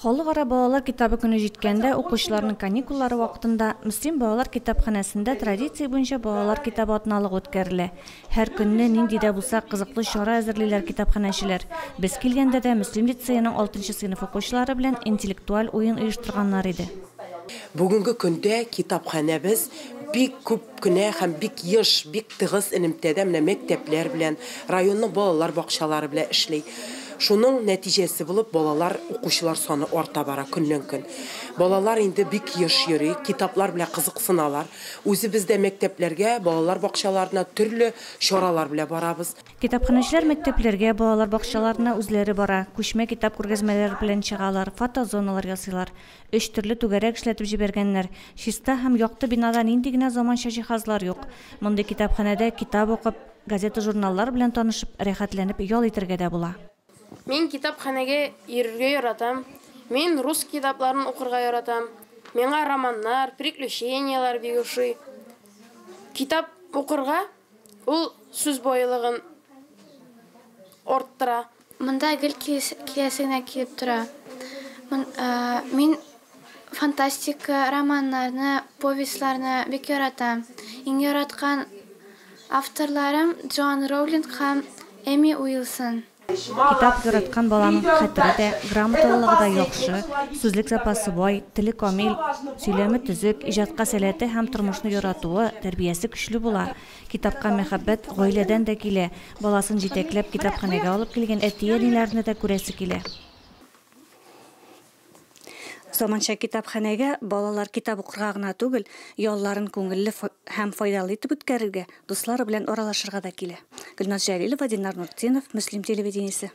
Халыкара балалар китабы көне җиткәндә, укучыларның каникуллары вакытында Мөслим балалар китапханәсендә традиция буенча балалар китабы атналыгы үткәрелә. Һәр көнне нинди дә булса кызыклы чара әзерлиләр китапханәчеләр. Без килгәндә дә Мөслим лицееның алтынчы сыйныф укучылары белән интеллектуаль уен оештырганнар иде. Бүгенге көндә китапханәбез бик күп кенә һәм бик еш, бик тыгыз элемтәдә менә мәктәпләр белән, районның балалар бакчалары белән эшли. Шуның нәтиҗәсе булып балалар, укучылар саны арта бара көннән-көн. Балалар инде бик еш йөри, китаплар белән кызыксыналар. Үзебез дә мәктәпләргә, балалар бакчаларына төрле чаралар белән барабыз. Китапханәчеләр мәктәпләргә, балалар бакчаларына үзләре бара, күчмә китап күргәзмәләре белән чыгалар, фотозоналар ясыйлар. Өч төрле түгәрәк эшләтеп җибәргәннәр. Чиста һәм якты бинада нинди генә заманча җиһазлар юк. Мондый китапханәдә китап укып, газета-журналлар белән танышып, рәхәтләнеп ял итәргә дә була. Мин китапханәгә йөрергә яратам. Мин рус китапларын укырга яратам. Миңа романнар, приключенияләр бик ошый. Китап укырга ул сүз байлыгын арттыра. Монда гел киләсе генә килеп тора. Мин фантастика романнарны, повестьларны бик яратам. Иң яраткан авторларым Джоан Роулинг һәм Эми Уилсон. Китап яраткан баланың хәтере дә, грамоталылыгы да яхшы, сүзлек запасы бай, теле камил, сөйләме төзек, иҗатка сәләте һәм тормышны яратуы, тәрбиясе көчле була. Китапка мәхәббәт гаиләдән дә килә. Баласын җитәкләп китапханәгә алып килгән әти-әниләрне дә күрәсе килә. Заманча китапханәгә балалар китап укырга гына түгел, ялларын күңелле һәм файдалы итеп үткәрергә, дуслары белән аралашырга да килә. Гөлназ Җәлилова, Динар Нуртдинов, Мөслим телевидениесе.